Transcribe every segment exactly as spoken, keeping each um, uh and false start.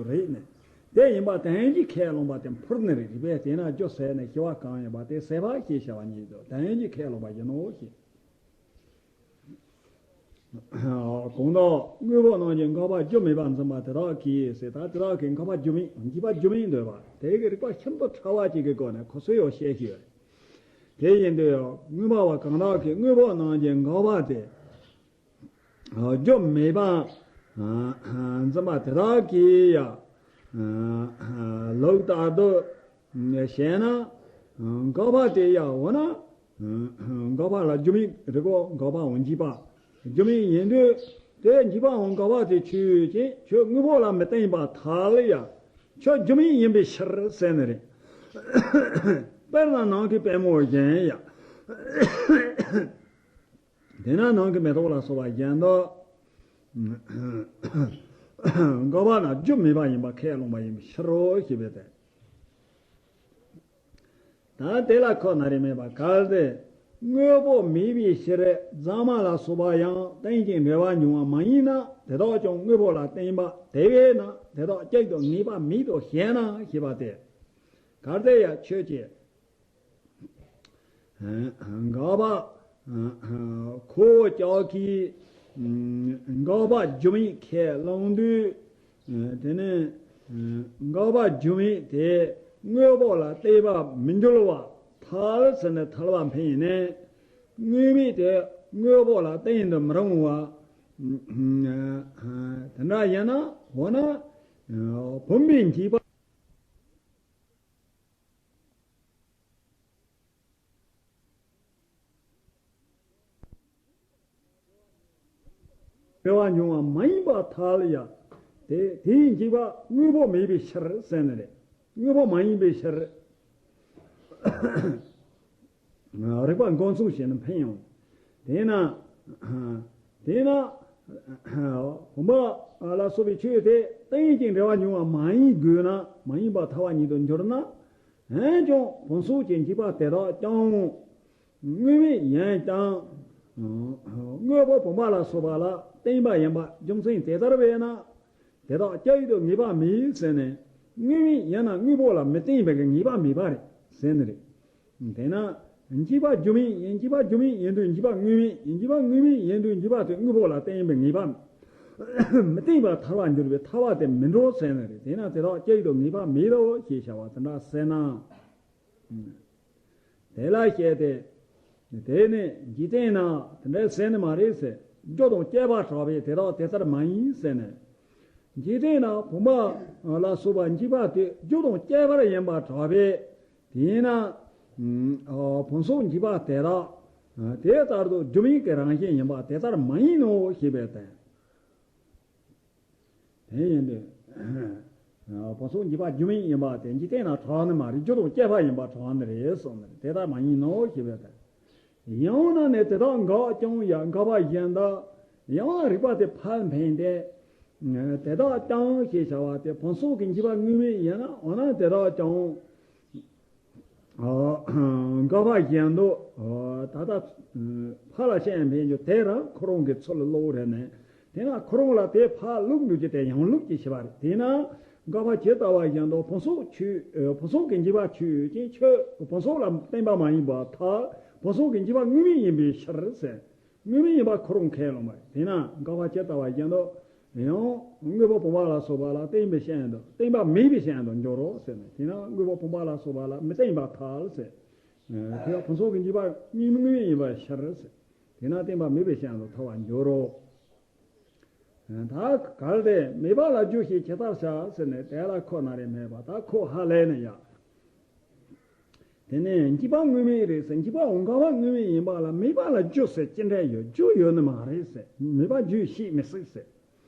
རེད་ནས། དེ་ཡིན་པ་དོན་གྱི་ཁས་བླངས་པ་དེ་འཕུར་ནི་རེད། རིགས་པས་དེས་ན་རྒྱུ་ཟད་ནས་ཞི་བ་གང་ཡིན་པ་དེ་ཟད་པ་ཞེས་བྱ་བ་ཉིད་དུ་དོན་གྱི་ཁས་བླངས་པ་ཡིན་ནོ་ཞེས། གང་དག་དངོས་པོ་རྣམས་ཀྱི་འགག་པ་རྒྱུ་མེད་པར་འཛིན་པ་དེ་དག་གིས་ཟེར། ད་དེ་དག་གིས་འགག་པ་རྒྱུ་མེད་འཇིག་པ་རྒྱུ་མེད་འདོད་པ་དེ་གི་རིགས་པ་ཤིན་ཏུ་ཕྲ་བ་ཅིག་གི་སྒོ་ནས་ཁོ་ཚོས་ཡང་བཤད་ཤེས་ཡོད། དེ་ཡིན་དུས་དངོས་པོ་བ་གང་དག་གིས་དངོས་པོ་རྣམས་ཀྱི་འགག་པ་དེ་རྒྱུ་མེད་པ་འཛིན་པ་དེ་དག་གིས་ཡང་ལུགས་ལྟར་དུ་བྱས་ན། འགག་པ་དེ་ཡང་འོ་ན། འགག་པ་ལ་རྒྱུ་མེད་རིགས་པ་འགག་པའམ་འཇིག་པ་རྒྱུ་མེད་ཡིན་དུས། དེ་འཇིག་པའམ་འགག་པ་དེ་ཆོས་ཅན། ཁྱོད་དངོས་པོ་ལ་མི་བརྟེན་པར་ཐལ་ཡང་ཁྱོད་རྒྱུ་མེད་ཡིན་པའི་ཕྱིར་ཟེར་ནི་རེད། དཔེར་ན་ནམ་མཁའི་པདྨོ་བཞིན་ཡང་། དེས་ན་ནམ་མཁའི་མེ་ཏོག་ལ་སོགས་པ་གཞན་དག་འགག་པ་ན་རྒྱུ་མེད་པ་ཡིན་པ་ཁས་བླངས་པ་ཡིན་པའི་ཕྱིར་རོ་ཞེས་པས་ཏེ། ད་དེ་ལ་ཁོ་ན་རེ་མེད་པ་གལ་ཏེ་དངོས་པོ་མེད་པའི་ཕྱིར་གཙང་མ་ལ་སོགས་པ་ཡང་རྟེན་ཅིང་འབྲེལ་བར་འབྱུང་བ་མ་ཡིན་ན། དེ་དག་ཀྱང་དངོས་པོ་ལ་བརྟེན་པ་དེ་བས་ན་དེ་དག་གཅིག་ཏུ་ངེས་པ་མེད་དོ་ཞེ་ན་ཞེས་པ་སྟེ། གལ་ཏེ་ཡང་ཁྱོད་ཀྱིས་འགག་པ་ཁོ་བོ་ཅག་གིས་འགག་པ་རྒྱུ་མེད་ཁས་བླངས་དུས། དེ་ནས་འགག་པ་རྒྱུ་མེད་དེ་དངོས་པོ་ལ་བརྟེན་པར་མི་འགྱུར་བར་ཐལ་ཟེར་ནས་ཐལ་བ་འཕེན་ཡིན་ནས། དངོས་མེད་དེ་དངོས་པོ་ལ་བརྟེན་དུ་མི་རུང་བ། དེ་འདྲ་ཡིན་ན་འོ་ན་བུམ་པའི་འཇིག་པ། འབྲེལ་བ་འབྱུང་བ་མ་ཡིན་པར་ཐལ་ཡང་། དེ་དེའི་འཇིག་པ་དངོས་པོ་མེད་པའི་ཕྱིར་ཟེར་ནི་རེད། དངོས་པོ་མ་ཡིན་པའི་ཕྱིར། རིགས་པ་འགོག་ཚུལ་བྱས་ནས་འཕེན་ཡོང་། དེས་ན། དེས་ན། བུམ་པ་ལ་སོགས་པའི་ཆོས་དེ་རྟེན་ཅིང་འབྲེལ་བར་འབྱུང་བ་མ་ཡིན་དགོས་ན། མ་ཡིན་པར་ཐལ་བ་ཉིད་དུ་འགྱུར་ན། འོན་ཀྱང་བུམ་སོགས་ཀྱི་འཇིག་པ་དེ་དག་ཀྱང་དངོས་མེད་ཡིན་ཀྱང་། དངོས་པོ་བུམ་པ་ལ་སོགས་པ་ལ་བརྟེན་པ་ཡིན་པ་རྒྱུ་མཚན་དེ་ལྟར་བས་ན། དེ་དག་གཅིག་ཏུ་ངེས་པ་མེད་ཟེར་ནས། དངོས་མེད་ཡིན་ན་དངོས་པོ་ལ་མི་བརྟེན་པའི་ངེས་པ་མེད་པ་རེད་ཟེར་ནི་རེད། དེས་ན། འཇིག་པ་རྒྱུ་མེད་ཡིན། འཇིག་པ་རྒྱུ་མེད་ཡིན་དུས་འཇིག་པ་དངོས་མེད། འཇིག་པ་དངོས་མེད་ཡིན་དུས་འཇིག་པ་དེ་དངོས་པོ་ལ་བརྟེན་པའི་ངེས་པ་མི་བརྟེན་པར་ཐལ་བར་འགྱུར་བའི་ཐལ་བ་དེ་མི་འགྲོ་ཟེར་ནི་རེད། དེས་ན་དེ་དག་གཅིག་ཏུ་ངེས་པ་མེད་དོ་ཞེས་བྱ་བ་དེ་འདྲ་ཟེར་ན། དེ་ལ་བཤད་དེ། དེ་ནི་འཇིག་རྟེན་ན་དེ་འདྲ་ཟེར་ནི་མ་རེད་ཟེར། རྒྱུ་དང་བཅས་པར་གྲགས་པས་དེ་དག་དེ་ལྟར་མ་ཡིན་ཟེར་ནས། འཇིག་རྟེན་ན་བུམ་པ་ལ་སོགས་པ་འཇིག་པ་དེ་རྒྱུ་དང་བཅས་པར་ཡིན་པར་གྲགས་པས། དེས་ན། བུམ་སོགས་འཇིག་པ་དེ་དག་དེ་ལྟར་དུ་རྒྱུ་མེད་ཀྱི་རང་བཞིན་ཡིན་པ་དེ་ལྟར་མ་ཡིན་ནོ་ཞེས་པས་བསྟན། དེ་ཡིན་དུས། བུམ་སོགས་འཇིག་པ་རྒྱུ་མེད་ཡིན་པ་དེ་འཇིག་རྟེན་ན་གྲགས་ནི་མ་རེད། རྒྱུ་དང་བཅས་པ་ཡིན་པ་གྲགས་ནི་རེད་གསུངས་ནས། དེ་ལྟར་མ་ཡིན་ནོ་ཞེས་པས་བསྟན། ཡང་ན་ནི་དེ་དག་འགགས་ཀྱང་ཡང་འགག་པ་གཞན་དག། ཡང་ན་རིགས་པ་དེ་ཕར་འཕེན་ཏེ། དེ་དག་ཀྱང་ཞེས་བྱ་བ་དེ་བུམ་སོགས་ཀྱི་འཇིག་པ་དངོས་མེད་ཡིན་ན། འོ་ན་དེ་དག་ཀྱང་འགག་པ་གཞན་དག། ད་ལྟ་ཕར་ལ་བཤད་འཕེན་རྒྱུ་དེ་རང་ཁོ་རང་གི་ཚུལ་ལོག་རེད་ནས། དེས་ན་ཁོ་རང་ལ་དེ་ཕར་ལོག་འགྲོ་རྒྱུ་དེ་ཡང་ལོག་ཅེས་བྱ་བ་རེད། དེས་ན་འགག་པ་ཇི་ལྟ་བ་བཞིན་དུ་བུམ་སོགས་ཆོས། བུམ་སོགས་ཀྱི་འཇིག་པ་ཆོས་ཅན། ཁྱོད་བུམ་སོགས་ལ་བརྟེན་པ་མ་ཡིན་པར་ཐལ། བུམ་སོགས་ཀྱི་འཇིག་པ་དངོས་མེད་ཡིན་པའི་ཕྱིར་ཟེར། དངོས་མེད་ཡིན་པ་ཁོ་རང་ཁས་བླངས་པ་རེད། དེས་ན་འགག་པ་ཇི་ལྟ་བ་བཞིན་དུ། ཡང་དངོས་པོ་བུམ་པ་ལ་སོགས་པ་ལ་བརྟེན་པའི་ཤེས་ཡོན་དུ་བརྟེན་པ་མེད་པའི་ཤེས་ཡོན་དུ་འགྱུར་རོ་ཟེར་ནས། དེས་ན་དངོས་པོ་བུམ་པ་ལ་སོགས་པ་ལ་མི་བརྟེན་པར་ཐལ་ཟེར། དེ་ཡང་བུམ་སོགས་ཀྱི་འཇིག་པ་དངོས་མེད་ཡིན་པའི་ཕྱིར་ཟེར། དེས་ན་བརྟེན་པ་མེད་པའི་ཤེས་ཡོན་དུ་ཐལ་བར་འགྱུར་རོ། ད་གལ་ཏེ་མེད་པ་ལ་རྒྱུ་ཞེས་ཇི་ལྟར་བྱ་ཟེར་ནས། དེ་ལ་ཁོ་ན་རེ་མེད་པ་ད་ཁོ་ཧ་ལས་ནས་ཡ། དེ་ནས་འཇིག་པ་དངོས་མེད་རེད་ཟེར། འཇིག་པའམ་འགག་པ་དངོས་མེད་ཡིན་པ་ལ་མེད་པ་ལ་རྒྱུ་ཟེར་ཅི་འདྲ་ཡོད། རྒྱུ་ཡོད་ནི་མ་རེད་ཟེར། མེད་པ་རྒྱུ་ཞིག་མི་སྲིད་ཟེར།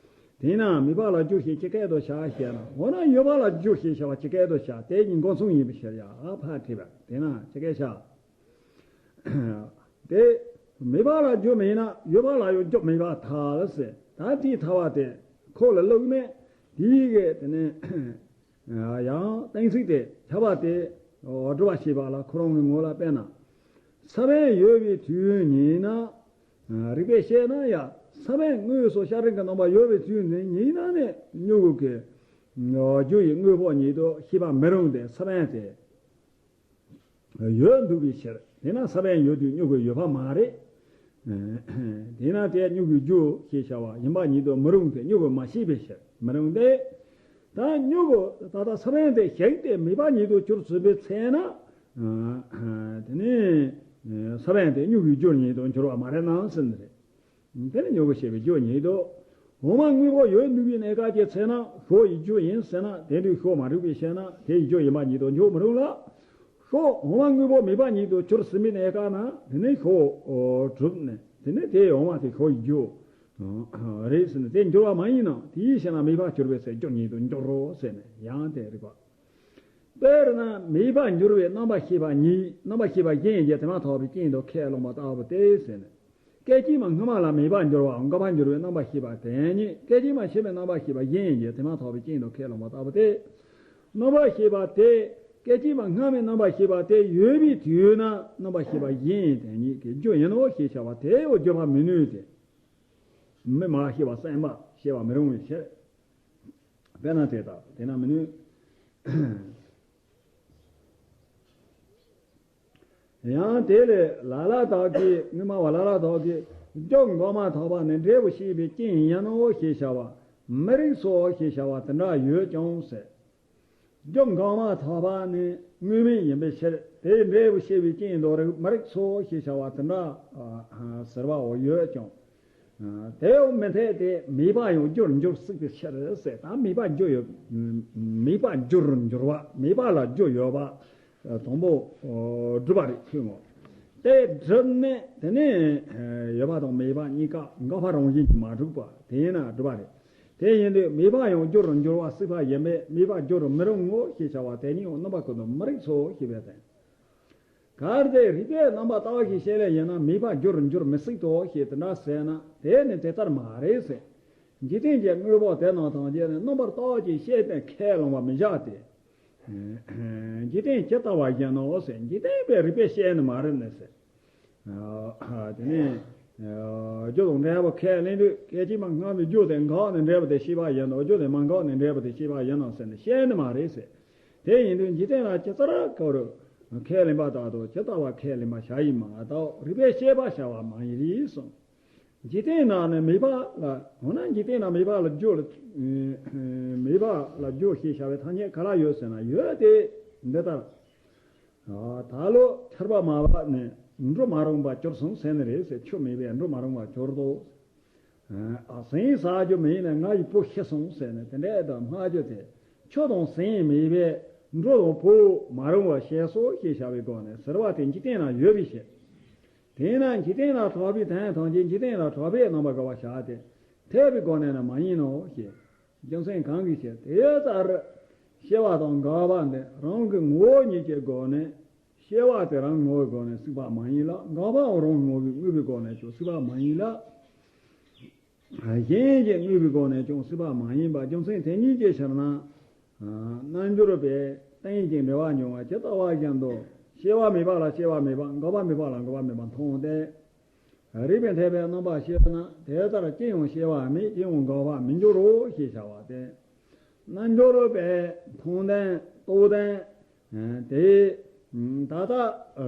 དེས་ན་མེད་པ་ལ་རྒྱུ་ཞེས་ཇི་སྐད་དུ་བྱ་ཞེ་ན། འོ་ན་ཡོད་པ་ལ་རྒྱུ་ཞེས་བྱ་བ་ཇི་སྐད་དུ་བྱ། དེ་གཉིས་འགོག་མཚུངས་ཡིན་པའི་ཕྱིར་ཡ། ཨ་ཕ་ཁྲིད་པ། དེས་ན་ཇི་སྐད་བྱ། དེ་མེད་པ་ལ་རྒྱུ་མེད་ན་ཡོད་པ་ལ་ཡང་རྒྱུ་མེད་པར་ཐལ་ཟེར། ད་དེའི་ཐལ་བ་དེ་ཁོ་ལ་བླུགས་ནས། དེའི་གི་དེ་ནས་ཡང་གཏན་ཚིགས་དེ་ཁྱབ་པ་དེ་སྒྲུབ་པ་བྱེད་པ་ལ་ཁོ་རང་གི་ངོ་ལ་དཔེར་ན། ས་བོན་ཡོད་པའི་དུས་ཉིད་ན། རིགས་པས་དཔྱད་ན་ཡང་ས་བོན་དངོས་སུ་ཤ་རུས་ཀྱི་རྣམ་པ་ཡོད་པའི་དུས་ནི་ཉིད་ན་ནི་མྱུ་གུ་གི། རྒྱུ་ཡི་དངོས་པོ་ཉིད་དུ་ཤེས་པ་མི་རུང་སྟེ། ས་བོན་དེ་ཡོད་འདུག་པའི་ཕྱིར། དེས་ན་ས་བོན་ཡོད་དུས་མྱུ་གུ་ཡོད་པ་མ་རེད། དེས་ན་དེ་མྱུ་གུའི་རྒྱུ་ཞེས་བྱ་བ་ཡིན་པ་ཉིད་དུ་མི་རུང་སྟེ། མྱུ་གུ་མ་སྐྱེས་པའི་ཕྱིར་མི་རུང་སྟེ། ད་མྱུ་གུ་ད་ལྟ་ས་བོན་དེ་ཞིག་སྟེ་མེད་པ་ཉིད་དུ་གྱུར་ཟིན་པའི་ཚེ་ན། དེ་ནི་ས་བོན་དེ་མྱུ་གུའི་རྒྱུ་ཉིད་དུ་འགྱུར་བ་མ་རེད་དམ་ཟེར་ནི་རེད། དེ་ནི་མྱུ་གུ་ཞེས་པའི་རྒྱུ་ཉིད་དོ། འོ་མ་དངོས་པོ་ཡོད་འདུག་པའི་གནས་སྐབས་ཀྱི་ཚེ་ན་ཞོ་ཡི་རྒྱུ་ཡིན་ཟེར་ན། དེ་དུས་ཞོ་མ་གྲུབ་པའི་ཕྱིར་ན་དེ་ཡི་རྒྱུ་ཡིན་པ་ཉིད་དུ་འཇོག་མི་རུང་ལ། ཞོ་འོ་མ་དངོས་པོ་མེད་པ་ཉིད་དུ་གྱུར་ཟིན་པའི་གནས་སྐབས་ན་དེ་ནི་ཞོ་གྲུབ་ནས། དེ་ནི་དེའི་འོ་མ་དེ་ཞོ་ཡི་རྒྱུ་རེད་ཟེར་ན། དེ་འགྱུར་བ་མ་ཡིན་ནམ། དེའི་ཕྱིར་ན་མེད་པར་གྱུར་པའི་ཚེ་རྒྱུ་ཉིད་དུ་འགྱུར་རོ་ཟེར་ནས། ཡང་དེ་རིགས་པ། དཔེར་ན་མེད་པར་འགྱུར་བའི་རྣམ་པར་ཤེས་པ་ཉིད། རྣམ་པར་ཤེས་པ་གཞན་ཡིན་གྱི་དེ་མ་ཐག་པའི་རྐྱེན་དུ་ཁས་བླངས་པ་ལྟ་བུ་སྟེ་ཟེར་ནས། སྐད་ཅིག་མ་སྔ་མ་ལ་མེད་པར་འགྱུར་བའམ་འགག་པར་འགྱུར་བའི་རྣམ་པར་ཤེས་པ་དེ་ཉིད། སྐད་ཅིག་མ་ཕྱི་མའི་རྣམ་པར་ཤེས་པ་གཞན་ཡིན་གྱི་དེ་མ་ཐག་པའི་རྐྱེན་དུ་ཁས་བླངས་པ་ལྟ་བུ་སྟེ། རྣམ་པར་ཤེས་པ་དེ། སྐད་ཅིག་མ་སྔ་མའི་རྣམ་པར་ཤེས་པ་དེ་ཡོད་པའི་དུས་ན་རྣམ་པར་ཤེས་པ་གཞན་ཡིན་དེ་ཉིད་ཀྱི་རྒྱུ་ཡིན་ནོ་ཞེས་བྱ་བ་དེ་ཡང་བརྗོད་པར་མི་ནུས་ཏེ། མི་མ་ཤེས་པ་སེམས་པ་ཤེས་པར་མི་རུང་བའི་ཕྱིར། དཔེར་ན་དེ་ལྟར། དེས་ན་མི་ནུས། ཡང་དེ་ལས་ལ་ལ་དག་གིས། སྔོན་མ་བ་ལ་ལ་དག་གིས། རྒྱུ་འགགས་མ་ཐག་པ་ནི་འབྲས་བུ་སྐྱེད་པའི་རྐྱེན་ཡིན་ནོ་ཞེས་བྱ་བ། མི་རིགས་སོ་ཞེས་བྱ་བ་དེ་འདྲ་ཡོད་ཀྱང་ཟེར། རྒྱུ་འགགས་མ་ཐག་པ་ནི་དངོས་མེད་ཡིན་པའི་ཕྱིར། དེའི་འབྲས་བུ་སྐྱེད་པའི་རྐྱེན་དུ་རིགས་མི་རིགས་སོ་ཞེས་བྱ་བ་དེ་འདྲ་ཟེར་བའོ་ཡོད་ཀྱང་། དེའང་མི་འཐད་དེ། མེད་པ་ཡང་རྒྱུར་འགྱུར་སྲིད་པའི་ཕྱིར་ཟེར། ད་མེད་པ་རྒྱུ་ཡོད། མེད་པ་རྒྱུར་འགྱུར་བ། མེད་པ་ལ་རྒྱུ་ཡོད་པ། དང་པོ་སྒྲུབ་པ་རེད། ཁོས་ངོ་། དེ་སྒྲུབ་ནས་དེ་ནས་ཡོད་པ་དང་མེད་པ་གཉིས་ཀ་འགག་པ་རང་བཞིན་གྱིས་མ་གྲུབ་པ་དེས་ན་སྒྲུབ་པ་རེད། དེ་ཡིན་དུས་མེད་པ་ཡང་རྒྱུར་འགྱུར་བ་སྲིད་པ་ཡིན་པས་མེད་པ་རྒྱུར་མི་རུང་ངོ་ཞེས་བྱ་བ་དེ་ཉིད་ཡང་རྣམ་པ་ཀུན་ཏུ་མི་རིགས་སོ་ཞེས་པས་བསྟན། གལ་ཏེ་རིགས་པས་རྣམ་པར་བརྟགས་ཤིང་དཔྱད་ལེ་ཡིན་ན། མེད་པར་རྒྱུར་འགྱུར་མི་སྲིད་དོ་ཞེས་དེ་འདྲ་ཟེར་ན། དེ་ནི་དེ་ལྟར་མ་རེད་ཟེར། འཇིག་རྟེན་གྱི་དངོས་པོ་དེ་རྣམས་ཐམས་ཅད་ནི་རྣམ་པར་བརྟགས་ཀྱིས་དཔྱད་དེ་ཁས་བླངས་པ་མི་བྱ་སྟེ། འཇིག་རྟེན་ཇི་ལྟ་བ་བཞིན་ནོ་ཟེར། འཇིག་རྟེན་པའི་རིགས་པས་དཔྱད་ནི་མ་རེད་ནི་ཟེར། དེ་ནས་རྒྱུ་དང་འབྲས་བུ་ཁས་ལེན་དུས། སྐད་ཅིག་མ་སྔ་མའི་རྒྱུ་དེ་འགགས་ནས་འབྲས་བུ་དེ་སྐྱེས་པ་ཡིན་ནོ། རྒྱུ་དེ་མ་འགགས་ནས་འབྲས་བུ་དེ་སྐྱེས་པ་ཡིན་ནོ་ཟེར་ནས་དཔྱད་ནི་མ་རེད་ཟེར། དེ་ཡིན་དུས་འཇིག་རྟེན་ལ་ཇི་ལྟར་ཁོ་རང་ཁས་ལེན་པ་ལྟར་དུ་ཇི་ལྟ་བ་ཁས་ལེན་པར་བྱ་ཡི་མ་གཏོགས། རིགས་པས་དཔྱད་པར་བྱ་བ་མ་ཡིན་རེད་གསུངས། འཇིག་རྟེན་ན་ནི་མེད་པ་ལ། འོ་ན་འཇིག་རྟེན་ན་མེད་པ་ལ་རྒྱུ་ལ། མེད་པ་ལ་རྒྱུ་ཞེས་བྱ་བའི་ཐ་སྙད་ག་ལ་ཡོད་ཟེར་ན། ཡོད་དེ་འདི་ལྟར། ད་ལོ་ཆར་པ་མ་བབས་ནས་འགྲོ་མ་རུང་བར་གྱུར་སོང་ཟེར་ནི་རེད་ཟེར། ཆུ་མེད་པས་འགྲོ་མ་རུང་བར་གྱུར་ཏོ། ཟན་ཟ་རྒྱུ་མེད་ནས་ང་ཡི་བུ་ཤི་སོང་ཟེར་ནས་དེ་འདྲའི་དང་སྨྲ་རྒྱུ་དེ། ཆུ་དང་ཟན་མེད་པས་འགྲོ་དང་བུ་མ་རུང་བར་ཤི་སོང་ཞེས་བྱ་བའི་སྒོ་ནས་ཟེར་བ་དེ་འཇིག་རྟེན་ན་ཡོད་པའི་ཕྱིར། དེས་ན་འཇིག་རྟེན་ལ་གྲགས་པའི་དོན་ཐམས་ཅད་འཇིག་རྟེན་ལ་གྲགས་པའི་རྣམ་པ་དགག་པར་བྱ་སྟེ། འཐད་པའི་སྒོ་ནས་ནི་མ་ཡིན་ནོ་ཞེས། རྒྱུ་མཚན་གང་གི་ཕྱིར། དེ་ལྟར་སྐྱེ་བ་དང་འགག་པ་འདི་རང་གི་ངོ་བོ་ཉིད་ཀྱི་སྒོ་ནས། སྐྱེ་བ་དེ་རང་ངོ་བོའི་སྒོ་ནས་སྲིད་པ་མ་ཡིན་ལ། འགག་པའང་རང་ངོ་བོའི་དངོས་པོའི་སྒོ་ནས་ཀྱང་སྲིད་པ་མ་ཡིན་ལ། གཞན་གྱི་དངོས་པོའི་སྒོ་ནས་ཀྱང་སྲིད་པ་མ་ཡིན་པ། རྒྱུ་མཚན་དེ་ཉིད་ཀྱི་ཕྱིར་ན། རྣལ་འབྱོར་པས་རྟེན་ཅིང་འབྲེལ་བར་འབྱུང་བ་ཇི་ལྟ་བ་བཞིན་དུ། སྐྱེ་བ་མེད་པ་ལ་སྐྱེ་བ་མེད་པ། འགག་པ་མེད་པ་ལ་འགག་པ་མེད་པ་མཐོང་སྟེ། རིགས་པས་འཐད་པའི་རྣམ་པར་ཤེས་ན། དེ་ལྟར་སྐྱེ་ཡང་སྐྱེ་བ་མེད། སྐྱེ་ཡང་འགག་པར་མི་འགྱུར་རོ་ཞེས་བྱ་བ་སྟེ། རྣལ་འབྱོར་པས་མཐོང་ལྡན་རྟོགས་ལྡན་དེ། ད་ལྟ་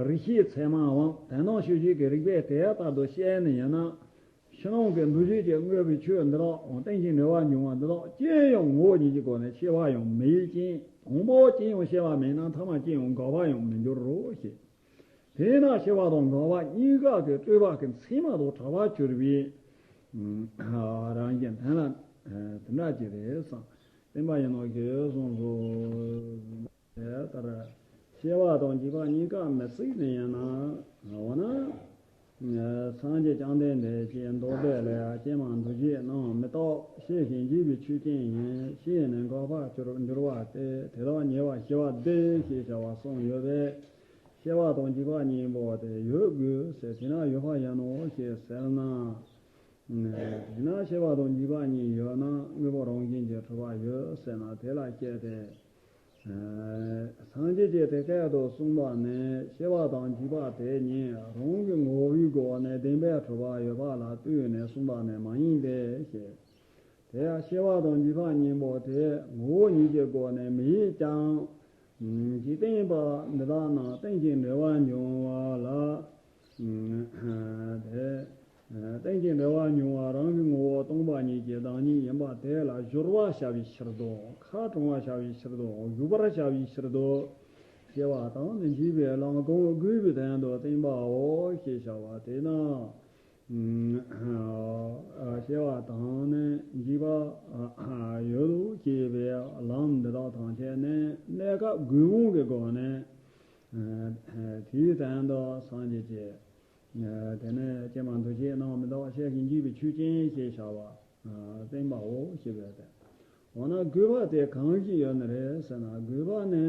རིགས་ཤེས་ཚད་མའམ་དོན་དམ་དཔྱོད་བྱེད་ཀྱི་རིགས་པས་དེ་ལྟར་དུ་བཤད་ནི་ཡིན་ན། ཕྱི་ནང་གི་འདུ་བྱེད་ཀྱི་དངོས་པོའི་ཆོས་འདི་དག་དང་རྟེན་ཅིང་འབྲེལ་བར་འབྱུང་བ་འདི་དག་ཅི་ཡང་ངོ་བོ་ཉིད་ཀྱི་སྒོ་ནས་སྐྱེ་བ་ཡང་མེད་ཅིང་། དང་པོ་ཅི་ཡང་སྐྱེ་བ་མེད་ན་ཐ་མ་ཅི་ཡང་འགག་པ་ཡང་མི་འགྱུར་རོ་ཞེས། དེས་ན་སྐྱེ་བ་དང་འགག་པ་གཉིས་ཀ་གི་སྤྲོས་པ་གི་མཚན་མ་དང་བྲལ་བར་གྱུར་པའི་རང་བཞིན་དོན་ལ་དེ་འདྲ་ཅིག་རེད་བསམ། བསྟན་པ་ཡིན་ནོ་ཞེས་གསུངས་སོ། དེ་ལྟར་སྐྱེ་བ་དང་འཇིག་པ་གཉིས་ཀ་མི་སྲིད་ནི་ཡིན་ན། འོ་ན། སངས་རྒྱས་བཅོམ་ལྡན་འདས་ཀྱིས་མདོ་སྡེ་ལས། ཀྱེ་མ་འདུ་བྱེད་རྣམས་མི་རྟག། སྐྱེ་ཞིང་འཇིག་པའི་ཆོས་ཅན་ཡིན། སྐྱེས་ནས་འགག་པར་འགྱུར་བ་སྟེ། དེ་དག་ཉེ་བར་ཞི་བ་སྡུད་ཅེས་བྱ་བ་གསུངས་ཡོད་པས། སྐྱེ་བ་དང་འཇིག་པ་གཉིས་པོ་དེ་ཡོད་དགོས་ཟེར། དེས་ན་ཡོད་པ་ཡིན་ནོ་ཞེས་ཟེར་ན། དེས་ན་སྐྱེ་བ་དང་འཇིག་པ་གཉིས་ཡོད་ན་དངོས་པོ་རང་བཞིན་གྱིས་གྲུབ་པ་ཡོད་ཟེར་ན། དེ་ལ་བཤད་དེ། སངས་རྒྱས་ཀྱིས་དེ་སྐད་དུ་གསུངས་པ་ནི། སྐྱེ་བ་དང་འཇིག་པ་དེ་གཉིས་རང་གི་ངོ་བོའི་སྒོ་ནས་བདེན་པར་གྲུབ་པ་ཡོད་པ་ལ་ལྟོས་ནས་གསུངས་པ་ནི་མ་ཡིན་ཏེ་ཞེས། དེ་ཡང་སྐྱེ་བ་དང་འཇིག་པ་གཉིས་པོ་དེ་ངོ་བོ་ཉིད་ཀྱི་སྒོ་ནས་མི་ཡིན་ཀྱང་། འཇིག་རྟེན་པ་འདི་དག་རྣམས་རྟེན་ཅིང་འབྲེལ་བར་འབྱུང་བ་ལ། དེ་རྟེན་ཅིང་འབྲེལ་བར་འབྱུང་བ་རང་གི་ངོ་བོ་སྟོང་པ་ཉིད་ཀྱི་བདག་ཉིད་ཡིན་པ་དེ་ལ་སྦྱོར་བར་བྱ་བའི་ཕྱིར་དུ། ཁ་གྲོང་བར་བྱ་བའི་ཕྱིར་དུ། གཞུག་པར་བྱ་བའི་ཕྱིར་དུ། སྐྱེ་བ་དང་ནི་འཇིག་པའི་ལམ་གང་དགོས་པའི་དོན་དུ་བསྟན་པའོ་ཞེས་བྱ་བ་དེས་ན། སྐྱེ་བ་དང་ནི་འཇིག་པ་ཡོད་དོ་ཞེས་པའི་ལམ་འདི་དག་ཐམས་ཅད་ནི་གནས་སྐབས་དགོས་འོང་གི་སྒོ་ནས། དེའི་དོན་དུ་སངས་རྒྱས་ཀྱིས། དེ་ནས་ཀྱེ་མ་འདུ་བྱེད་རྣམས་མི་རྟག་པ་ཤེས་ཤིང་འཇིག་པའི་ཆོས་ཅན་ཞེས་བྱ་བ། བསྟན་པའོ་ཞེས་པས་ཏེ། འོ་ན་དགོས་པ་དེ་གང་ཞིག་ཡོད་ནི་རེད་ཟེར་ན། དགོས་པ་ནི།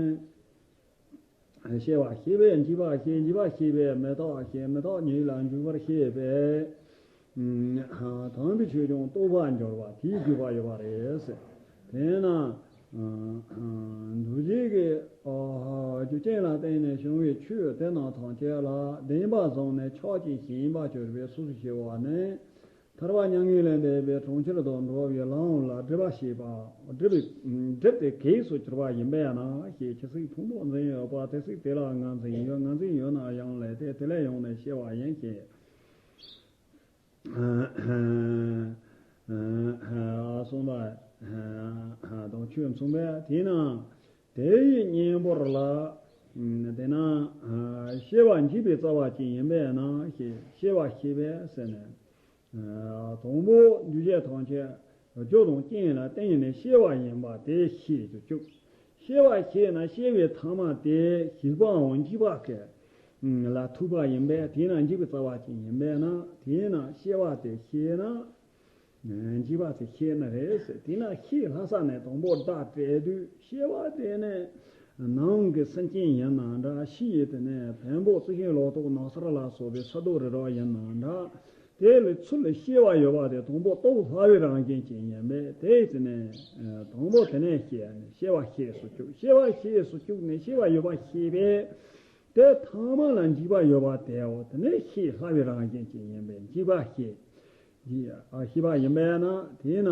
སྐྱེ་བ་ཤེས་པས་འཇིག་པ་ཤེས། འཇིག་པ་ཤེས་པས་མི་རྟག་པ་ཤེས། མི་རྟག་ཉིད་ལ་འཇུག་པར་ཤེས་པས། དམ་པའི་ཆོས་ཀྱང་རྟོགས་པར་འགྱུར་བ་དེའི་དགོས་པ་ཡོད་པ་རེད། དེས་ན། འདུ་བྱེད་ཀྱི་རྒྱུ་རྐྱེན་ལ་བརྟེན་ནས་བྱུང་བའི་ཆོས་དེ་རྣམས་ཐམས་ཅད་ལ་བདེན་པ་བཟུང་ནས་ཆགས་ཀྱང་ཞེན་པར་གྱུར་པའི་སོ་སོ་སྐྱེ་བོ་ནི། ཐར་པ་མྱ་ངན་ལས་འདས་པའི་གྲོང་ཁྱེར་དུ་འགྲོ་བའི་ལམ་ལ་སྒྲིབ་པ་བྱེད་པ། སྒྲིབ་པའི་སྒྲིབ་སྟེ་གེགས་སུ་གྱུར་པ་ཡིན་པས་ན་ཞེས། ཇི་སྲིད་ཕུང་པོ་འཛིན་ཡོད་པ། དེ་སྲིད་དེ་ལ་ང་འཛིན་ཡོད། ང་འཛིན་ཡོད་ན་ཡང་ལས་དེ་དེ་ལས་ཡོང་ནས་སྐྱེ་བ་ཡིན་ཞེས། གསུངས་པ་དང་ཆོས་མཚུངས་པས། དེས་ན་དེ་ཡི་གཉེན་པོར་ལ། དེས་ན་སྐྱེ་བ་འཇིག་པའི་རྩ་བ་ཅན་ཡིན་པས་ན་ཞེས། སྐྱེ་བ་ཤེས་པས་ཟེར་ནས། དང་པོ་འདུ་བྱེད་ཐམས་ཅད་རྒྱུ་དང་རྐྱེན་ལ་བརྟེན་ནས་སྐྱེ་བ་ཡིན་པ་དེ་ཤེས་སུ་བཅུག་སྐྱེ་བ་ཤེས་ན་སྐྱེ་བའི་ཐ་མ་དེ་ཞིག་པའམ་འཇིག་པ་གི་ལ་ཐུག་པ་ཡིན་པས། དེས་ན་འཇིག་པའི་རྩ་བ་ཅན་ཡིན་པས་ན། དེས་ན་སྐྱེ་བ་དེ་ཤེས་ན། འཇིག་པ་དེ་ཤེས་ནི་རེད་ཟེར། དེས་ན་ཤེས་སླ་ས་ནས་དང་པོ་བརྡ་སྤྲད་དུས། སྐྱེ་བ་དེ་ནི་ནང་གི་སེམས་ཅན་ཡིན་ན་འདྲ། ཕྱི་ཡི་དེ་ནི་བེམ་པོ་རྩི་ཤིང་ལོ་ཏོག་ནགས་ཚལ་ལ་སོགས་པའི་ས་རྡོ་རི་རབ་ཡིན་ན་འདྲ། དེ་ལ་ཚུར་ལ་སྐྱེ་བ་ཡོད་པ་དེ་དང་པོ་རྟོགས་སླ་བའི་རང་བཞིན་ཅན་ཡིན་པས། དེ་ཡི་ཚེ་ནས་དང་པོ་དེ་ནས་སྐྱེ་ནས་སྐྱེ་བ་ཤེས་སུ་བཅུག་སྐྱེ་བ་ཤེས་སུ་བཅུག་ནས་སྐྱེ་བ་ཡོད་པ་ཤེས་པས། དེ་ཐ་མ་ལ་འཇིག་པ་ཡོད་པ་དེའོ། དེ་ནས་ཤེས་སླ་བའི་རང་བཞིན་ཅན་ཡིན་པས་འཇིག་པ་ཤེས། ཤེས་པ་ཡིན་པས་ན། དེས་ན།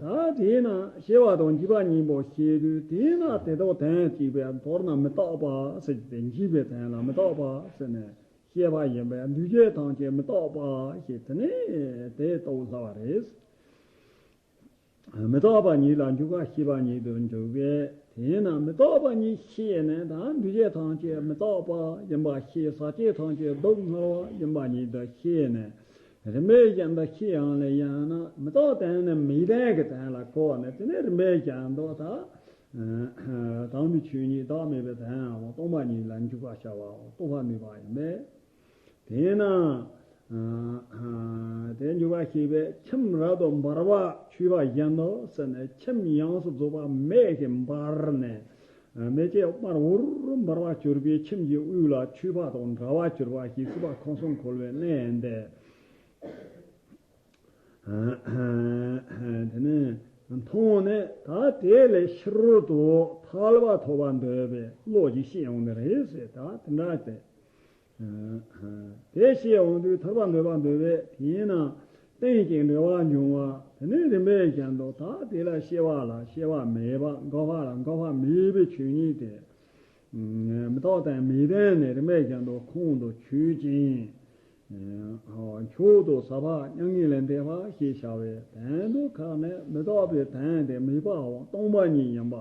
ད་དེས་ན་སྐྱེ་བ་དང་འཇིག་པ་གཉིས་པོ་ཤེས་དུས། དེས་ན་དེ་དག་དོན་གཅིག་པས། མདོར་ན་མི་རྟག་པ་ཟེར་གྱི་དེ། འཇིག་པའི་དོན་ལ་མི་རྟག་པ་ཟེར་ནས་སྐྱེ་བ་ཡིན་པས། འདུ་བྱེད་ཐམས་ཅད་མི་རྟག་པ་ཞེས་དེ་ནས་དེ་རྟོགས་སླ་བ་རེད། མི་རྟག་པ་ཉིད་ལ་འཇུག་པ་ཤེས་པ་ཉིད་དུ་འཇུག་པས། དེས་ན་མི་རྟག་པ་ཉིད་ཤེས་ནས། ད་འདུ་བྱེད་ཐམས་ཅད་མི་རྟག་པ་ཡིན་པ་ཤེས། ཟག་བཅས་ཐམས་ཅད་སྡུག་བསྔལ་བ་ཡིན་པ་ཉིད་དུ་ཤེས་ནས། རིམ་པས་བཞིན་དུ་ཤེས་ཡོང་ལེ་ཡང་ན། མི་རྟག་དོན་ནི་མེད་དོན་གྱི་དོན་ལ་གོ་ནས། དེ་ནས་རིམ་པས་བཞིན་དུ་ད་དམ་པའི་ཆོས་ཉིད་བདག་མེད་པའི་དོན་འམ་སྟོང་པ་ཉིད་ལ་འཇུག་པར་བྱ་བའོ། རྟོགས་པ་ནུས་པ་ཡིན་པས། དེས་ན་དེ་འཇུག་པ་ཤེས་པས། ཁྱིམ་རབ་ཏུ་འབར་བ་ཆུད་པ་བཞིན་དུ་ཟེར་ནས། ཁྱིམ་ཡོངས་སུ་རྫོགས་པ་མེ་ཞིག་འབར་ནས། མེ་ལྕེ་དམར་འུར་འབར་བ་གྱུར་པའི་ཁྱིམ་གྱི་དབུས་ལ་ཆུད་པ་དང་འདྲ་བར་གྱུར་པ་ཞིག་སྲིད་པ་ཁམས་གསུམ་འཁོར་བའི་གནས་འདི། དེ་ནས་མཐོང་ནས། ད་དེ་ལས་ཕྱིར་དུ་ཐར་པ་ཐོབ་པར་འདོད་པའི་བློ་ཞིག་སྐྱེ་ཡོང་ནི་རེད་ཟེར། ད་དེ་འདྲ་སྟེ། དེ་སྐྱེ་ཡོང་དུས་ཐར་པ་འདོད་པར་འདོད་པས། དེས་ན་རྟེན་ཅིང་འབྲེལ་བར་འབྱུང་བ་དེ་ནི་རིམ་པས་བཞིན་དུ། ད་དེ་ལ་སྐྱེ་བ་ལ་སྐྱེ་བ་མེད་པ། འགག་པ་ལ་འགག་པ་མེད་པའི་ཆོས་ཉིད་དེ། མི་རྟག་དོན་མེད་དོན་ནི་རིམ་པས་བཞིན་དུ་ཁོང་དུ་ཆུད་ཅིང་། མཆོག་ཏུ་ཟབ་པ་མྱ་ངན་ལས་འདས་པ་ཞེས་བྱ་བའི་དོན་དུ་ཁ་ནས། མི་རྟག་པའི་དོན་དེ་མེད་པའམ་སྟོང་པ་ཉིད་ཡིན་པ།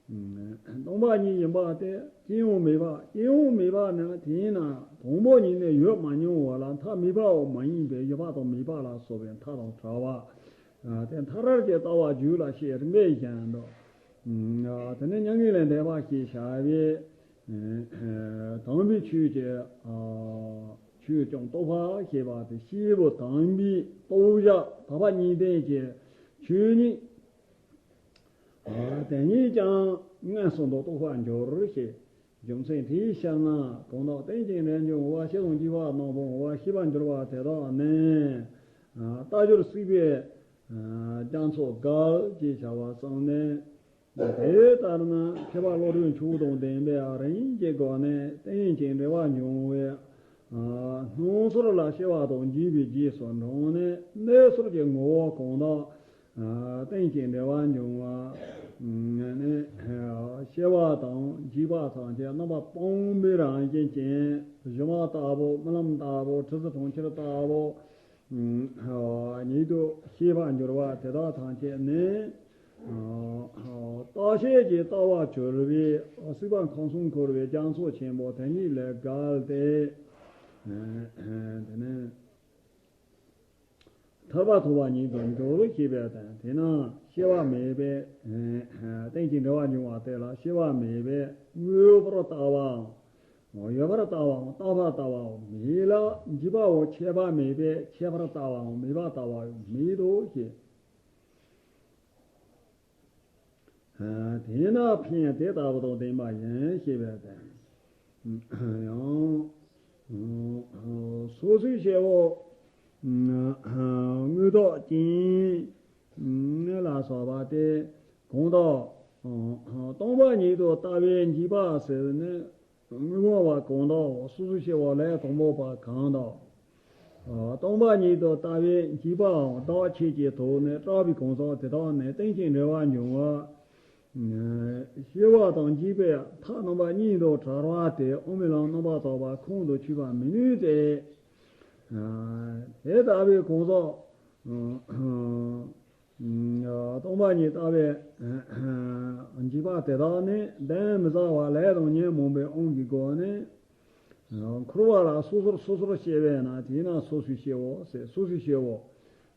སྟོང་པ་ཉིད་ཡིན་པ་དེ་སྐྱེ་ཡང་མེད་པ། སྐྱེ་ཡང་མེད་པ་ན། དེས་ན་དང་པོ་ཉིད་ནས་ཡོད་མ་མྱོང་བ་ལ་མཐའ་མེད་པའམ་མ་ཡིན་པའི་ཡོད་པ་དང་མེད་པ་ལ་སོགས་པའི་མཐའ་དང་བྲལ་བ། དེ་མཐའ་བྲལ་གྱི་ལྟ་བ་རྒྱུད་ལ་སྐྱེས། རིམ་པས་བཞིན་དུ། དེ་ནས་མྱ་ངན་ལས་འདས་པ་ཞེས་བྱ་བའི་དམ་པའི་ཆོས་ཀྱི་ཆོས་ཀྱང་རྟོགས་པ་ཞེས་པ་དེ། སྐྱེས་བུ་དམ་པའི་རྟོགས་བྱ་དག་པ་གཉིས་ལྡན་གྱི་ཆོས་ཉིད། དེ་ཉིད་ཀྱང་མངོན་སུམ་དུ་རྟོགས་པར་འགྱུར་ཞེས། རྒྱུ་མཚན་དེའི་ཕྱིར་ན། གང་དག་རྟེན་ཅིང་འབྲེལ་འབྱུང་བ། སྐྱེ་དང་འཇིག་པ་རྣམ་པར་ངོ་བ། ཤེས་པར་འགྱུར་བ་དེ་དག་ནི། རྟ་སྦྱོར་སྲིད་པའི་རྒྱ་མཚོ་བརྒལ་ཅེས་བྱ་བ་གསུངས་ནས། དེ་ལྟར་ན་མཁས་པ་བློ་གྲོས་མཆོག་དང་ལྡན་པས་རིམ་གྱིས་བགོས་ནས་རྟེན་ཅིང་འབྲེལ་བར་འབྱུང་བའི་སྣང་ཚུལ་ལ་སྐྱེ་བ་དང་འཇིག་པའི་རྗེས་སུ་འབྲངས་ནས། གནས་ཚུལ་གྱི་ངོ་བོ་གང་དག་རྟེན་ཅིང་འབྲེལ་བར་འབྱུང་བ་ནི། སྐྱེ་བ་དང་འཇིག་པ་ཐམས་ཅད་རྣམ་པར་སྤངས་པའི་རང་བཞིན་ཅན། སྒྱུ་མ་ལྟ་བུ་རྨི་ལམ་ལྟ་བུ་གྲུ་གཟིངས་གྲོང་ཁྱེར་ལྟ་བུ་ཉིད་དུ་ཤེས་པར་འགྱུར་བ་དེ་དག་ཐམས་ཅད་ནི། རྟག་ཆད་ཀྱི་ལྟ་བ་གྱུར་པའི་སྲིད་པ་ཁམས་གསུམ་འཁོར་བའི་རྒྱ་མཚོ་ཆེན་པོ་དེ་ཉིད་ལས་བརྒལ་ཏེ། དེ་ནས། ཐར་པ་ཐོབ་པ་ཉིད་དུ་འགྱུར་ཞེས་པའི་དོན། དེས་ན་སྐྱེ་བ་མེད་པའི་རྟེན་ཅིང་འབྲེལ་བར་འབྱུང་བ་དེ་ལ་སྐྱེ་བ་མེད་པའི་དངོས་པོར་ལྟ་བའམ། ཡོད་པར་ལྟ་བའམ། རྟག་པར་ལྟ་བའམ། མེད་ལ་འཇིག་པའོ། ཆད་པ་མེད་པས་ཆད་པར་ལྟ་བའམ། མེད་པར་ལྟ་བའོ། མེད་དོ་ཞེས། དེས་ན་ཕན་དེ་ལྟ་བུ་དང་ལྡན་པ་ཡིན་ཞེས་པའི་དོན། ཡང་། སོ་སོའི་སྐྱེ་བོ། དངོས་བདག་ཅན། ལ་སོགས་པ་སྟེ། གང་དག་སྟོང་པ་ཉིད་དུ་ལྟ་བས་འཇིག་པ་ཟེར་ནས། དངོས་པོ་བ་གང་དག་སོ་སོའི་སྐྱེ་བོ་ལས་དང་པོ་པ་གང་དག་སྟོང་པ་ཉིད་དུ་ལྟ་བས་འཇིག་པའམ། བདག་ཆད་ཀྱི་དོགས་ནས་སྐྲག་པའི་གང་ཟག་དེ་དག་ནི་རྟེན་ཅིང་འབྲེལ་བར་འབྱུང་བ། སྐྱེ་བ་དང་འཇིག་པའི་མཐའ་རྣམ་པ་གཉིས་དུ་བྲལ་བ་སྟེ། དབུ་མའི་ལམ་རྣམ་པར་དག་པ་ཁོང་དུ་ཆུད་པར་མི་ནུས་ཏེ། དེ་ལྟ་བུའི་གང་ཟག་སྟོང་པ་ཉིད་ལྟ་བས་འཇིག་པ་དེ་དག་ནི་གདན་མི་ཟ་བར་ལས་དང་ཉོན་མོངས་པའི་དབང་གི་སྒོ་ནས། འཁོར་བ་ལ་སོ་སོར་སོ་སོར་སྐྱེ་བས་ན། དེས་ན་སོ་སོའི་སྐྱེ་བོ་ཟེར། སོ་སོའི་སྐྱེ་བོ།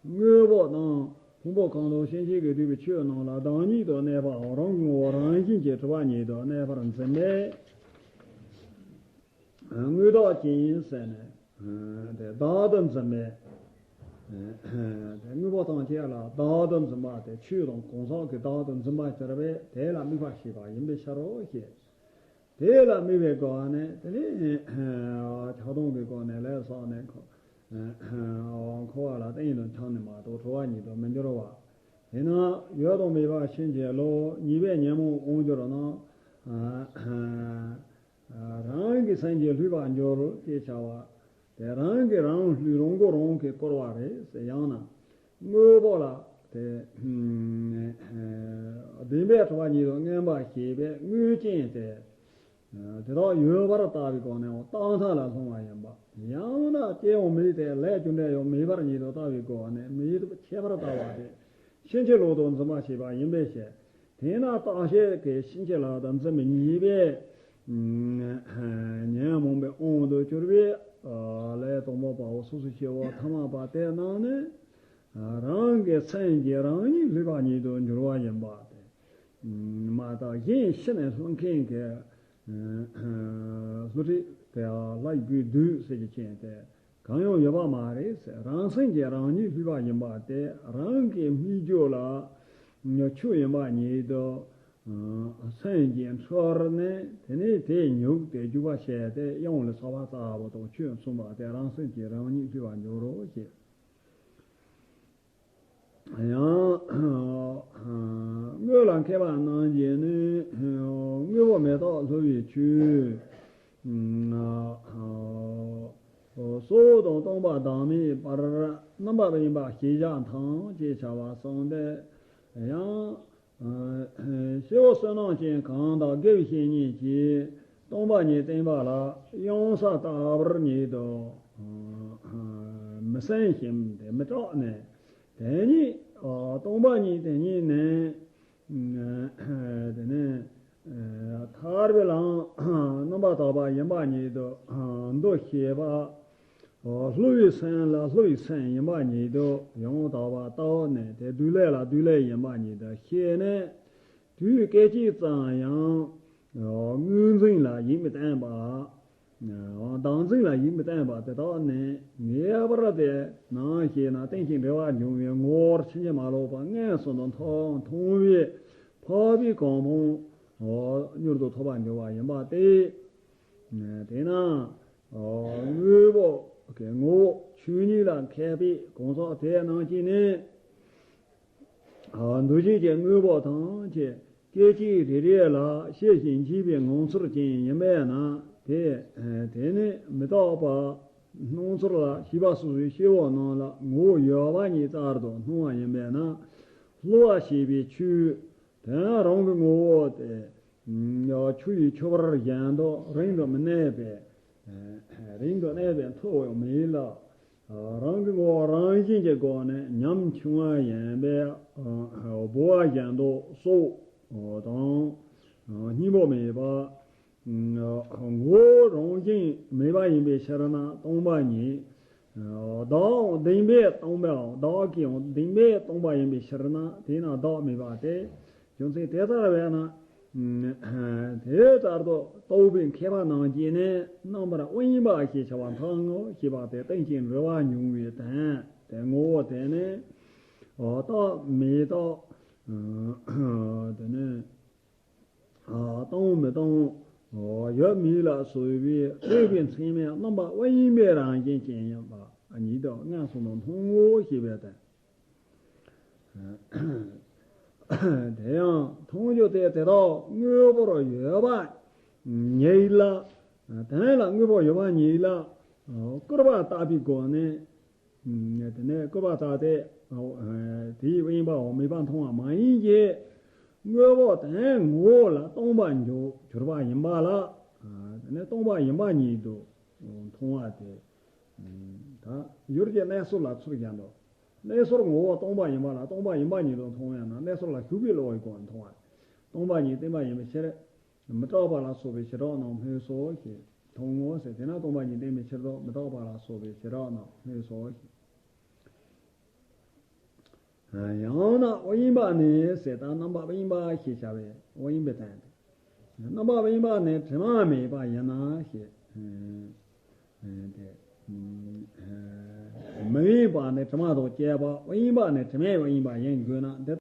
དངོས་པོ་དང་ཕུང་པོ་གང་དག་སེམས་ཅན་གྱིས་བསྡུས་པའི་ཆོས་རྣམས་ལ་བདག་ཉིད་དུ་གནས་པའམ། རང་གི་ངོ་བོ་རང་བཞིན་གྱིས་གྲུབ་པ་ཉིད་དུ་གནས་པར་འཛིན་པས། དངོས་བདག་ཅན་ཟེར་ནས། དེ་བདག་ཏུ་འཛིན་པས། དེ་དངོས་པོ་ཐམས་ཅད་ལ་བདག་ཏུ་འཛིན་པ་དེ་ཆོས་དང་གང་ཟག་གི་བདག་ཏུ་འཛིན་པ་ཟེར་བས། དེ་ལ་དམིགས་པ་བྱས་པ་ཡིན་པའི་ཕྱིར་རོ་ཞེས། དེ་ལ་དམིགས་པའི་སྒོ་ནས་དེ་ནས་ཆགས་སྡང་གི་སྒོ་ནས་ལས་བསགས་ནས་འཁོར་བ་ལ་གཏན་དུ་འཁྱམས་ནས་མ་གཏོགས་གྲོལ་བ་ཉིད་དུ་མི་འགྱུར་བ། དེས་ན་ཡོད་དང་མེད་པ་ཕྱིན་ཅི་ལོག་ཉེས་པས་ཉོན་མོངས་དབང་གྱུར་ན། རང་གི་སེམས་ཀྱིས་བསླུས་པར་འགྱུར་ཅེས་བྱ་བ། དེ་རང་གིས་རང་བསླུས། རང་མགོ་རང་གིས་བསྐོར་བ་རེད་ཟེར། ཡང་ན་དངོས་པོ་ལ་དེ་བདེན་པས་གྲུབ་པ་ཉིད་དུ་མངོན་པར་བྱས་པའི་དངོས་ཅན་དེ། དེ་དག་ཡོད་པར་ལྟ་བའི་སྒོ་ནས་རྟག་མཐའ་ལ་ལྷུང་བ་ཡིན་པ། ཡང་ན་སྐྱེ་བ་མེད་དེ་ལས་རྒྱུ་འབྲས་ཡང་མེད་པར་ཉིད་དུ་ལྟ་བའི་སྒོ་ནས་མེད་དུ་ཆད་པར་ལྟ་བ་སྟེ། ཕྱིན་ཅི་ལོག་ཏུ་འཛིན་པ་བྱས་པ་ཡིན་པའི་ཕྱིར། དེས་ན་རྟག་ཆད་ཀྱི་ཕྱིན་ཅི་ལོག་ཏུ་འཛིན་པའི་ཉེས་པས་ཉོན་མོངས་པའི་དབང་དུ་གྱུར་པའི་ལས་དང་པོ་པའོ། སོ་སོའི་སྐྱེ་བོ་ཐ་མལ་པ་དེ་རྣམས་ནི། རང་གི་སེམས་ཀྱིས་རང་ཉིད་བསླུས་པ་ཉིད་དུ་འགྱུར་བ་ཡིན་པ་སྟེ། མ་དག་གཞན་ཤི་ནས་ལྷུང་མཁན་གྱི་བསླུ་བྲིད་དེ་ལྷ་ཡི་བུའི་བདུད་ཟེར་གྱི་ཅན་དེ་གང་ཡང་ཡོད་པ་མ་རེད་ཟེར། རང་སེམས་ཀྱིས་རང་ཉིད་བསླུས་པ་ཡིན་པ་སྟེ། རང་གི་སྨིག་རྒྱུ་ལ་ཆུ་ཡིན་པ་ཉིད་དུ་སེམས་ཀྱིས་འཁྲུལ་ནས། དེ་ནས་དེས་ཉུག་སྟེ་རྒྱུག་པ་བྱས་ཏེ་གཡང་ལ་ཚ་བ་ཙག་པོ་དང་ཆུ་མཚུངས་པ་སྟེ། རང་སེམས་ཀྱིས་རང་ཉིད་བསླུས་པར་འགྱུར་རོ་ཞེས། ཡང་དངོས་ལ་མཁས་པ་རྣམས་ཀྱིས་ནི། དངོས་པོ་མེ་ཏོག་བསླུ་བའི་ཆོས། སྲོག་དང་སྟོང་པ་བདག་མེད་པར་རྣམ་པར་གཡེང་བ་ཞེས་བྱ་དང་ཅེས་བྱ་བ་གསུངས་ཏེ། ཡང་། སྐྱེ་བོ་བསོད་ནམས་ཅན་གང་དག་དགེ་བའི་བཤེས་གཉེན་གྱིས་སྟོང་པ་ཉིད་བསྟན་པ་ལ་གཡང་ས་ལྟ་བུར་ཉིད་དུ་མི་སེམས་ཤིང་དེ་མི་སྐྲག་ནས། དེ་ཉིད་སྟོང་པ་ཉིད་དེ་ཉིད་ནི། དེ་ནས་ཐར་པའི་ལམ་རྣམ་པར་དག་པ་ཡིན་པ་ཉིད་དུ་འདུ་ཤེས་པ། བསླུ་བའི་སེམས་ལ་བསླུ་བའི་སེམས་ཡིན་པ་ཉིད་དུ་ཡང་དག་པར་བལྟ་ནས། དེ་བདུད་ལས་ལ་བདུད་ལས་ཡིན་པ་ཉིད་དུ་ཤེས་ནས། དུས་སྐད་ཅིག་ཙམ་ཡང་ངོས་འཛིན་ལ་ཡིད་མི་བརྟན་པ། བདག་འཛིན་ལ་ཡིད་མི་བརྟན་པ་དེ་དག་ནི་ངེས་པར་དེ་ནང་ཞེ་ན་རྟེན་ཅིང་འབྲེལ་བར་འབྱུང་བའི་ངོ་བོར་ཕྱིན་ཅི་མ་ལོག་པ་མངོན་སུམ་དུ་མཐོང་མཐོང་བས་འཕགས་པའི་གོ་འཕང་མྱུར་དུ་ཐོབ་པར་འགྱུར་བ་ཡིན་པ་སྟེ། དེས་ན། དངོས་པོ་གི་ངོ་བོ་ཆོས་ཉིད་ལ་མཁས་པའི་གང་ཟག་དེ་རྣམས་ཀྱིས་ནི། འདུ་བྱེད་ཀྱི་དངོས་པོ་ཐམས་ཅད་སྐད་ཅིག་རེ་རེ་ལ་ཤེས་ཤིང་འཇིག་པའི་ངང་ཚུལ་ཅན་ཡིན་པས་ན། དེ་དེ་ནི་མི་རྟག་པ་སྣང་ཚུལ་ལ་ཤེས་པ་སོ་སོའི་སྐྱེ་བོ་རྣམས་ལ་ངོ་བོ་ཡོད་པ་ཉིད་ལྟར་དུ་སྣང་བ་ཡིན་པས་ན། བསླུ་བ་ཞེས་པའི་ཆོས་དེ་རང་གི་ངོ་བོ་དེ་ཆུ་ཡི་ཆུ་བུར་བཞིན་དུ་རིང་དུ་མི་གནས་པས། རིང་དུ་གནས་པས་འཐོར་བའི་མེད་ལ། རང་གི་ངོ་བོ་རང་བཞིན་གྱི་སྒོ་ནས་ཉམ་ཆུང་བ་ཡིན་པས། ལྦུ་བ་བཞིན་དུ་སྲོག་དང་སྙིང་པོ་མེད་པ། ངོ་བོ་རང་བཞིན་མེད་པ་ཡིན་པའི་ཕྱིར་ན་སྟོང་པ་ཉིད། བདག་འོང་བདེན་པས་སྟོང་པའམ་བདག་གིས་འོང་བདེན་པས་སྟོང་པ་ཡིན་པའི་ཕྱིར་ན་དེས་ན་བདག་མེད་པ་སྟེ། རྒྱུ་མཚན་དེ་ལྟར་བས་ན། དེ་ལྟར་དུ་རྟོག་པའི་མཁས་པ་རྣམས་ཀྱིས་ནི་རྣམ་པར་དབེན་པ་ཞེས་བྱ་བ་མཐོང་ངོ་ཞེས་པ་སྟེ། རྟེན་ཅིང་འབྲེལ་བར་འབྱུང་བའི་དོན་དེ་ངོ་བོ་དེ་ནི་རྟག་མི་རྟག་དེ་ནི་སྟོང་མི་སྟོང་ཡོད་མེད་ལ་སོགས་པའི་རྟོག་པའི་མཚན་མའི་རྣམ་པ་དབེན་པའི་རང་བཞིན་ཅན་ཡིན་པ་ཉིད་དུ་སྔར་སོང་དུ་མཐོང་ངོ་ཞེས་པའི་དོན། དེ་ཡང་མཐོང་རྒྱུ་དེ་དེ་དག་དངོས་པོར་ཡོད་པ་ཉིད་ལ། དོན་ལ་དངོས་པོ་ཡོད་པ་ཉིད་ལ་སྐུར་པ་བཏགས་པའི་སྒོ་ནས། དེ་ནས་སྐུར་པ་བཏགས་ཏེ། དེའི་དབེན་པའམ་མེད་པ་མཐོང་བ་མ་ཡིན་གྱི། དངོས་པོ་དོན་ངོ་བོ་ལ་སྟོང་པར་འགྱུར་གྱུར་པ་ཡིན་པ་ལ། དེ་ནས་སྟོང་པ་ཡིན་པ་ཉིད་དུ་མཐོང་བ་དེ། ད་ཡུལ་གྱི་གནས་ཚུལ་ལ་ཚུར་སྦྱར་འགྲོ། གནས་ཚུལ་ངོ་བོ་སྟོང་པ་ཡིན་པ་ལ་སྟོང་པ་ཡིན་པ་ཉིད་དུ་མཐོང་བས་ན་གནས་ཚུལ་ལ་ཞུགས་པའི་བློ་ཡི་སྒོ་ནས་མཐོང་བ། སྟོང་པ་ཉིད་བརྟན་པ་ཡིན་པའི་ཕྱིར། མི་རྟག་པ་ལ་སོགས་པའི་བྱེ་བྲག་རྣམས་སྨོས་སོ་ཞེས་མཐོང་ངོ་ཟེར། དེས་ན་སྟོང་པ་ཉིད་བརྟན་པའི་ཕྱིར་རོ། མི་རྟག་པ་ལ་སོགས་པའི་བྱེ་བྲག་རྣམས་སྨོས་སོ་ཞེས། ཡང་ན་དབེན་པ་ནི་ཟེར། ད་རྣམ་པ་དབེན་པ་ཞེས་བྱ་བའི་དབེན་པའི་དོན་ཏེ། རྣམ་པ་དབེན་པ་ནི་དྲི་མ་མེད་པ་ཡིན་ན་ཞེས། ཏེ། མི་དབེན་པ་ནི་དྲི་མ་དང་བཅས་པ། དབེན་པ་ནི་དྲི་མས་དབེན་པ་ཡིན་དགོས་ན་འདི་